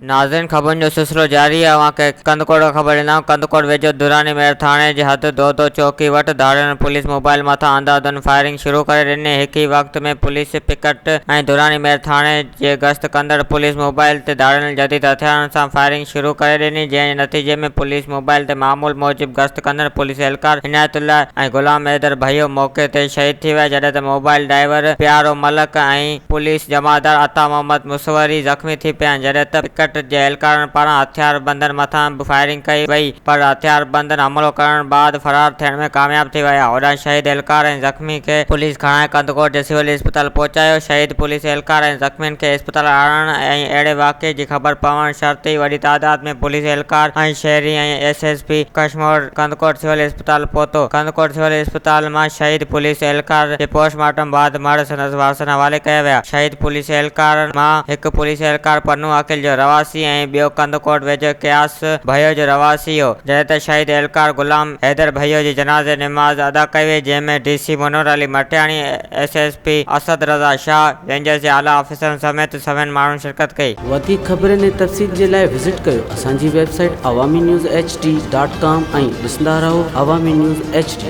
ناظرين خبرن جو سلسلو جاري آهي اوهان کي ڪنڌڪوٽ کان خبر ڏيندا آهيون ڪنڌڪوٽ ويجهو دراني مير ٿاڻي جي حد دودو چوڪي وٽ ڌاڙيلن پوليس موبائل مٿان انڌاڌنڌ فائرنگ شروع ڪري ڏني هڪ ئي وقت ۾ پوليس پڪٽ ۽ دراني مير ٿاڻي جي گشت ڪندڙ پوليس موبائل تي ڌاڙيلن جديد هٿيارن سان فائرنگ شروع ڪري ڏني جنهن جي نتيجي ۾ پوليس موبائل تي معمول موجب گشت ڪندڙ پوليس اهلڪار عنايت الله ۽ غلام حيدر ڀيو موقعي تي شهيد ٿي ويا جڏهن ته موبائل ڊرائيور پيارو ملڪ ۽ پوليس جمعدار عطا محمد مصوري زخمي ٿي پيا آهن، جڏهن ته پڪٽ جي اهلڪارن پاران هٿياربندن مٿان به فائرنگ ڪئي وئي پر هٿياربندن حملو ڪرڻ بعد فرار ٿيڻ ۾ ڪامياب ٿي ويا، هوڏانهن شهيد اهلڪار ۽ زخمي کي پوليس کڻائي ڪنڌڪوٽ جي سول اسپتال پهچايو، شهيد پوليس اهلڪار ۽ زخمين کي اسپتال آڻڻ ۽ اهڙي واقعي جي خبر پوڻ شرط ئي وڏي تعداد ۾ پوليس اهلڪار ۽ شهري ۽ S S P Kashmore Kandhkot civil اسپتال پهتو، ڪنڌڪوٽ سول اسپتال مان شهيد پوليس اهلڪار جي پوسٽ مارٽم بعد مڙهه سندس وارثن حوالي ڪيا ويا، شهيد پوليس اهلڪارن مان هڪ پوليس اهلڪار پنو عاقل جو رهواسي ۽ ٻيو ڪنڌڪوٽ ويجهو قياس ڀيو جو رهواسي هو، جڏهن ته شهيد اهلڪار غلام حيدر ڀيو جي جنازي نماز ادا ڪئي وئي، جنهن ۾ D C Munawar Ali Matiani, S S P Asad Raza Shah, Rangers جي اعليٰ آفيسرن سميت سوين ماڻهن شرڪت ڪئي. وڌيڪ خبرن ۽ تفصيل جي لاء وزٽ ڪيو اسان جي website Awami news H D dot com ۽ ڏسندا رهو عوامي نيوز ايڇ ڊي.